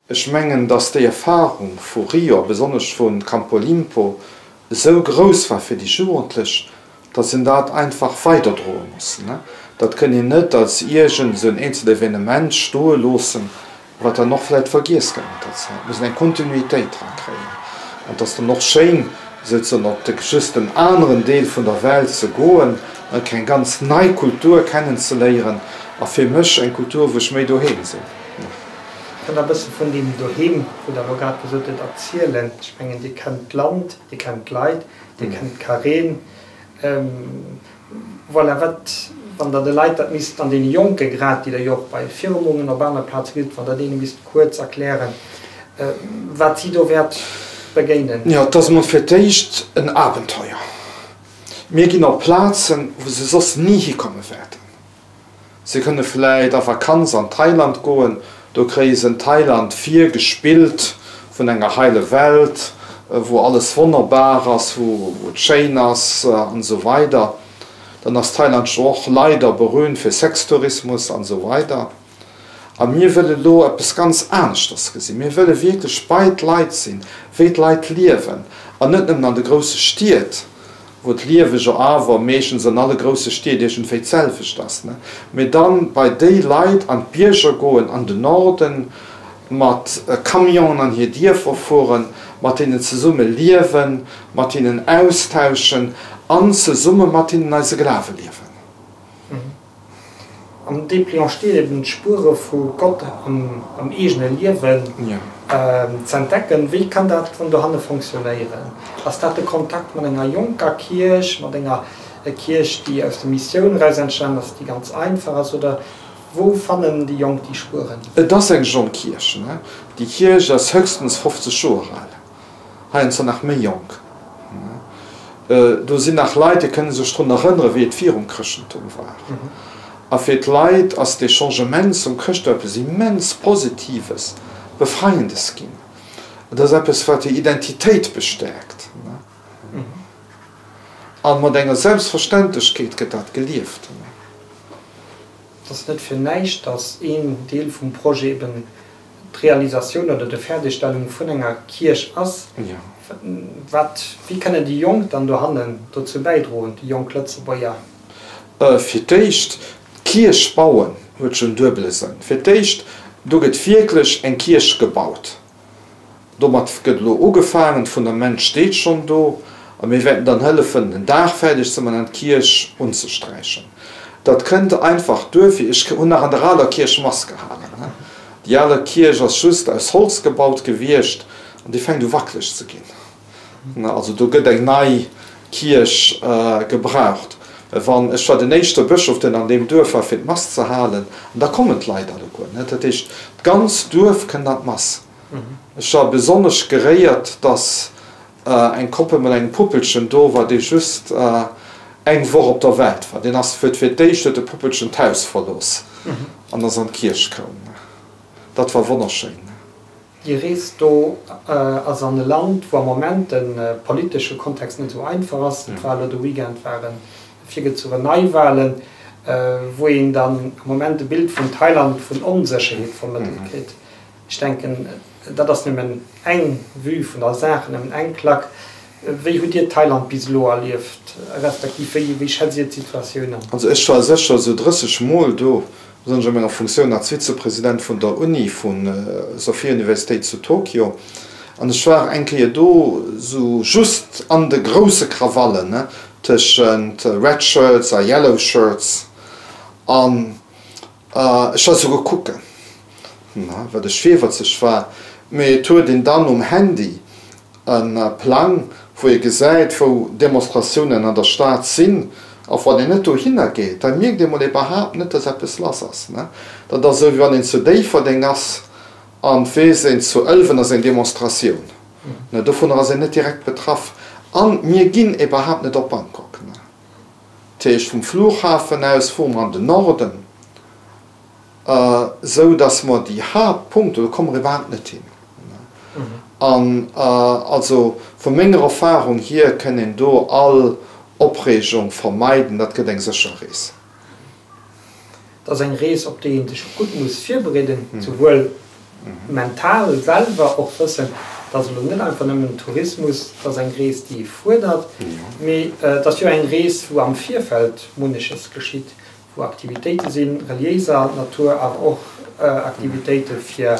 Ech mengen, dass déi Erfahrung vu Rio a besonnesch vu Campo Limpo esou grouss war fir déi Jugendlech, dass een dat einfach weiderdroe muss. Dat kënn een net als iergend esou en eenzelt Evenement stoe loossen, wat dann och vläicht vergiess gëtt mat der Zäit. Et muss een eng Kontinuitéit dra kréien. An et ass dann och schéin, souzesoen op de just en aneren Deel vun der Welt ze goen, eng ganz nei Kultur kennenzeléieren a fir mech eng Kultur, wou ech méi doheem sinn. Kënnt Der e bësse vun deem Doheem, wou Der elo grad gesot hutt, erzielen? Ech mengen, Dir kennt d'Land, Dir kennt d'Leit, Dir kennt d'Carène. Voilà, wat, wann Der de Leit dat misst, an deene Jonke grad, déi Der jo och bei Firmungen op aner Plaze gesitt, wann Der deene misst kuerz erklären, wat si do wäert begéinen? Jo, et ass emol fir d'éischt en Abenteuer. Mir ginn op Plazen, wou se soss ni hikomme wäerten. Se kënne vläit a Vakanz an Thailand goen, do kréie se en Thailand virgespillt vun enger heile Welt, wou alles wonnerbar ass, wou et schéin ass an esou weider. Dann ass Thailand jo och leider berühmt fir Sextourismus an esou weider. A mir wëlle lo eppes ganz aneschters gesinn. Mir wëlle wierklech bei d'Leit sinn, wéi d'Leit liewen, an net nëmmen an de grousse Stied, wou d'Liewe jo awer meeschtens an alle grousse Stied iergendwéi d'selwecht ass, mee dann bei déi Leit an d'Bierger goen, an den Norden, mat Camionen an hir Dierfer fueren, mat hinnen zesumme liewen, mat hinnen austauschen an zesumme mat hinnen eise Glawe liewen. Am Dépliant steet eben d'Spuere vu Gott am eegene Liewen z'entdecken. Wéi kann dat dann dohanne fonctionnéieren? Ass dat de Kontakt mat enger jonker Kierch, mat enger Kierch, déi aus der Missioun eraus entstanen ass, déi ganz einfach ass, oder wou fannen déi Jonk déi Spueren? Et ass eng jonk Kierch. Déi Kierch ass höchstens 50 Joer al. Heiansdo nach méi jonk. Do sinn nach Leit, déi kënne sech drun erënneren, wéi et virum Chrëschtentum war. A fir d'Leit ass dee Changement zum Chrëschtentum eppes immens Positives, Befreiendes ginn. Et ass eppes, wat hir Identitéit bestäerkt. A mat enger Selbstverständlechkeet gëtt dat gelieft. Et ass net fir näischt, datt een Deel vum Projet eben d'Realisatioun oder de Fäerdegstellung vun enger Kierch ass. Wat, wéi kënnen déi Jonk dann dohannen dozou bäidroen, déi jonk Lëtzebuerger? Fir d'éischt, d'Kierch bauen huet jo en duebele Sënn. Fir d'éischt, do gëtt wierklech eng Kierch gebaut. Domat gëtt elo ugefaangen, d'Fundament steet schonn do a mir wäerten dann hëllefen, den Daach fäerdeg ze man an d'Kierch unzesträichen. Dat kënnt einfach duerfir, ech hunn nach an der aler Kierch Mass gehalen. Déi aler Kierch ass just aus Holz gebaut gewiescht an déi fänkt u wackeleg ze ginn. Also do gëtt eng nei Kierch gebraucht. Wann, ech war den éischte Bëschof, deen an deem Duerf war fir d'Mass ze halen, an da kommen d'Leit alleguer. Dat heescht, d'ganz Duerf kënnt an d'Mass. Ech war besonnesch geréiert, dass eng Koppel mat engem Puppelchen do war, dee just eng Woch op der Welt war. Deen ass, huet fir d'éischt huet de Puppelchen d'Haus verlooss an ass an d'Kierch koum. Dat war wonnerschéin. Déi Rees do ass an e Land, wou am Moment de politesche Kontext net esou einfach ass. Et war elo de Weekend ware virgezuchen Neiwahlen, wou een dann am Moment e Bild vun Thailand vun Onsécherheet vermëttelt kritt. Ech denken, dat ass nëmmen eng Vue vun der Saach, nëmmen eng Klack. Wéi hutt Dir Thailand bis elo erlieft, respektiv wéi wéi schätzt Dir d'Situatioun an? Also ech war sécher esou 30 Mol do, besonnesch a menger Funktioun als Vizepresident vun der Uni vu Sophia Universitéit zu Tokio. An ech war eng Kéier do esou just an de grousse Krawallen tëschent Red Shirts a Yellow Shirts an Ech war souguer kucken, well ech virwëtzeg war, mee et huet een dann um Handy e Plang, wou ee gesäit, wou Demonstratiounen an der Stad sinn. A wann een net dohinner geet, da mierkt ee mol iwwerhaapt net, dass eppes lass ass. Dat ass esou, wéi wann een zu Déifferdeng ass an et weess een, zu Ëlwen ass eng Demonstratioun. Dovunner ass een net direkt betraff. A mir ginn iwwerhaapt net op Bangkok. Dat heescht, vum Flughafen aus fuere mer an den Norden, esou datt mer déi Haaptpunkte, do komme mer iwwerhaapt net hin. An also vu menger Erfahrung hier kënn een do all Opreegung vermeiden. Dat gëtt eng sécher Rees. Et ass eng Rees, op déi ee sech gutt muss virbereeden, souwuel. mental selwer och wëssen, et ass elo net einfach nëmmen Tourismus, et ass eng Rees, déi ee fuerdert, mee et ass jo eng Rees, wou am Virfeld munneches geschitt, wou Aktivitéite sinn, reliéiser Natur, awer och Aktivitéite fir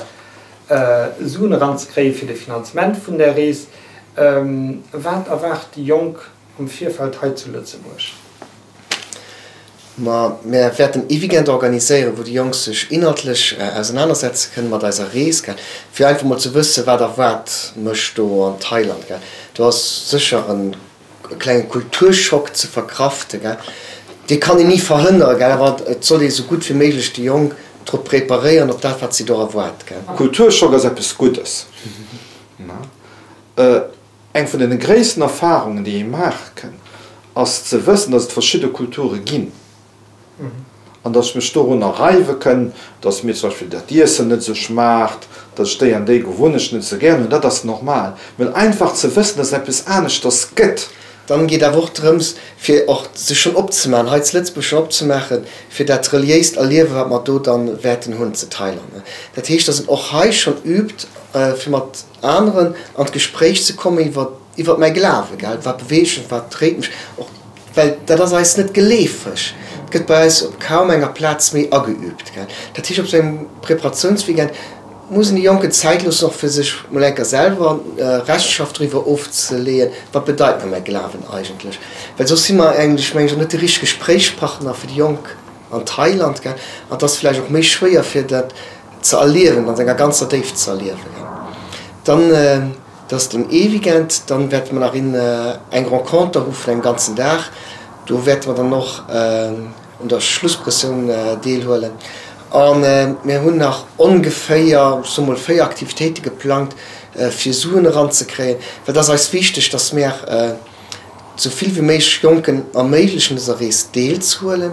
Suen eranzekréien, fir de Finanzement vun där Rees. Wat erwaart déi Jonk am Virfeld hei zu Lëtzebuerg? Ma mär wäerten ee Weekend organiséieren, wou déi Jonk sech inhaltlech ausenanersetze kënnen mat eiser Rees, gell, fir einfach mol ze wëssen, wat erwaart mech do an Thailand, gell. Do ass sécher e klenge Kulturschock ze verkraften, gell. Dee kann een ni verhënnere, gell, awer et sollt ee sou gutt wéi méiglech déi Jonk drop preparéieren, op dat, wat si do erwaart, gell. Kulturschock ass eppes Guddes. Eng vun den gréissten Erfahrungen, déi ee maache kënn, ass ze wëssen, dass et verschidde Kulture ginn an dass ech mech dorunner reiwe kënn, dass mir zum Beispill dat Iessen net esou schmaacht, dass ech déi an déi Gewunnecht net esou gären hunn. Dat ass normal. Mä einfach ze wëssen, dass et eppes aneschters gëtt. Dann geet awer och drëms, fir och sech schonn opzemaachen, hei zu Lëtzebuerg schonn opzemaachen, fir dat reliéist Erliewen, wat mer do dann wäerten hunn ze Thailand. Dat heescht, dass een och hei schonn übt, fir mat aneren an d'Gespréich ze kommen iwwer iwwer mäi Glawe, gell, wat beweegt mech, wat dréit mech, och well dat ass eis net geleefeg, et gëtt bei eis op kaum enger Plaz méi ageüübt, gell. Dat heescht, op sou engem Preparatiounsweekend muss een de Jonken Zäit loossen, och fir sech mol eng Kéier selwer Rechenschaft doriwwer ofzeleeën, wat bedeit mer mäi Glawen eigentlech, well soss si mer eigentlech, meng ech, och net de richtege Gespréichspartner fir déi Jonk an Thailand, gell, an et ass vläicht och méi schwéier fir dat ze erliewen, an senger ganzer Déift ze erliewen. Dann, dat ass den ee Weekend, dann wäerte mer nach een eng Renconter hu vun engem ganzen Dag. Do wäerte mer dann och un der Schlussprëssioun deelhuelen. A mir hunn nach ongeféier, ech soe mol, 4 Aktivitéite geplangt, fir Suen eranzekréien, well et ass eis wichteg, dass mär, Sou vill wéi méiglech Jonken erméiglechen dëser Rees deelzehuelen.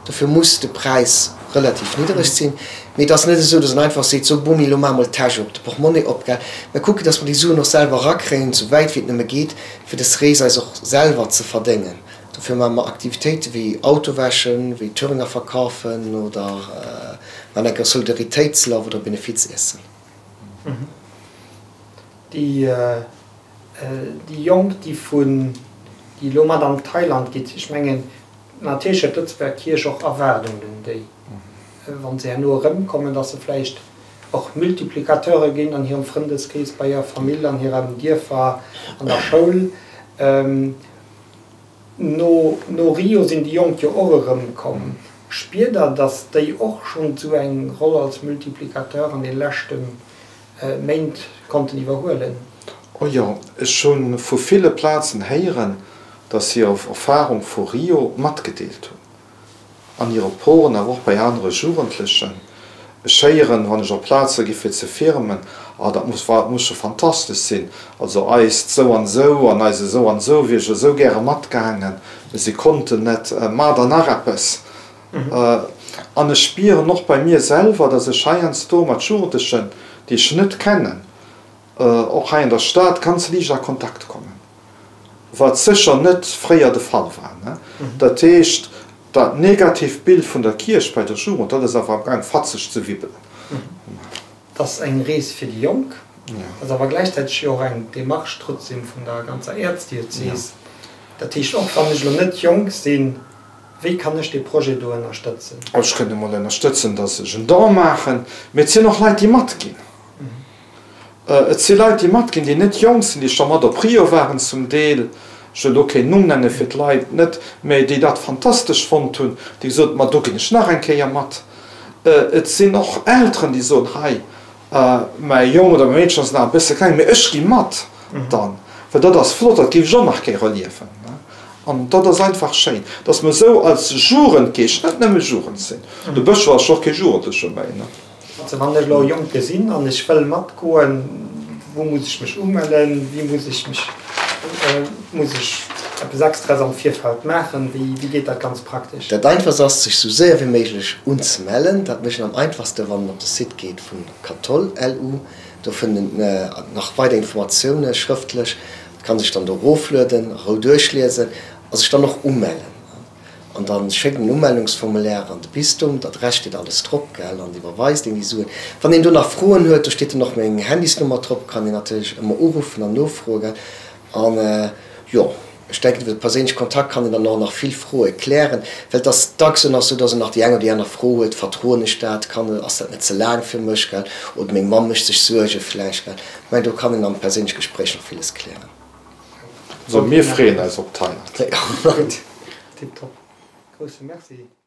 Dofir muss de Präis relativ niddereg sinn. Mee et ass net esou, datt een einfach seet, sou Bomi, elo maache mol d'Täsch op, de Portmonni op, gell. Mir kucken, datt mer déi Suen och selwer erakréien, sou wäit wéi et nëmme geet, fir dës Rees eis och selwer ze verdéngen. Dofir maache mer Aktivitéite wéi Auto wäschen, wéi Thüringer verkafen oder maachen enker Solidaritéitslauf oder Benefiziessen. Déi Déi Jonk, déi vun, déi elo mat an Thailand gitt, ech mengen, natierlech huet d'Lëtzebuerger Kierch och Erwaardungen un déi, wa se herno erëmkommen, datt se vläicht och Multiplicateure ginn an hirem Frëndeskrees, bei hirer Famill, an hiren Dierfer, an der Schoul. No, no Rio sinn déi Jonk jo och erëmkomm. Spiert Der, datt déi och schonn esou eng Roll als Multiplicateur an de leschte Méint konnten iwwerhuelen. Oh jo, ech hu vu ville Plazen héieren, datt si hir Erfarung vu Rio matgedeelt hunn, an hire Poren, awer och bei anere Jugendlechen. Ech héieren, wann ech op Plaze gi fir ze firmen, Oh, dat muss, dat muss scho fantastesch sinn, also eist sou an esou an eise sou an esou wier jo esou gäre matgaangen, mee si konnten net. Maacht der nach eppes? An ech spieren och bei mir selwer, dass ech heiansdo mat Jugendlechen, déi ech net kennen, och hei an der Stad, ganz liicht a Kontakt kommen, wat sécher net fréier de Fall war. Dat heescht, dat negativt Bild vun der Kierch bei der Jugend, dat ass awer amgaang fatzeg ze wibbelen. Et ass eng Rees fir déi Jonk, et ass awer gläichzäiteg jo och eng Demarche trotzdem vun der ganzer Äerzdiözes. Dat heescht, och wann ech elo net jonk sinn, Wéi kann ech dee Projet do ënnerstëtzen? Ech kënnt emol ënnerstëtzen, dass ech en Don maachen, mee et sinn och Leit, déi matginn. Et si Leit, déi matginn, déi net jonk sinn, déi scho mat op Rio waren zum Deel, ech wëll do keen Numm nenne fir d'Leit net, mee déi dat fantastesch fonnt hunn, déi gesot hunn, ma do ginn ech nach eng Kéier mat. Et sinn och Elteren, déi soen, hei, mäi Jong oder mäi Meedchen ass nach e bësse kleng, mee ech gi mat dann, well dat ass flott, dat géif ech och nach gär erliewen. An dat ass einfach schéin, dass mer esou als Jugendgeescht, net nëmme Jugend sinn, de Bëschof ass jo och kee Jugendleche méi, ne? Also wann ech elo e Jonke sinn an ech wëll matgoen, wou muss ech mech umellen, wéi muss ech mech, muss ech eppes Extraes am Virfeld maachen, wéi geet dat ganz praktesch? Dat einfachst ass, sech sou séier wéi méiglech unzemellen. Dat mécht een am einfachste wann een op de Site geet vun Cathol. LU. Do fënnt een nach weider Informatioune schrëftlech. Et kann sech dann do eroflueden, a Rou duerchliesen a sech dann och umellen. An da schéckt een en Umellungsformulaire an de Bistum, d'Adress steet alles drop, gell, an iwwerweist een déi Suen. Wann een do nach Froen huet, do steet dann och meng Handysnummer drop, kann een natierlech ëmmer uruffen an nofroen, gell. An, jo, ech denken, iwwer de perséinleche Kontakt kann een dann och nach vill Froe klären, well et ass dacks och nach esou, dass een nach déi eng oder déi aner Fro huet, Vertroen ech dat, kann, ass dat net ze laang fir mech, gell, oder meng Mamm mécht sech Suerge vläicht, gell. Ech mengen, do kann een am perséinleche Gespréich nach villes klären. So, mir freeën eis op Thailand. Tiptop. Grousse Merci.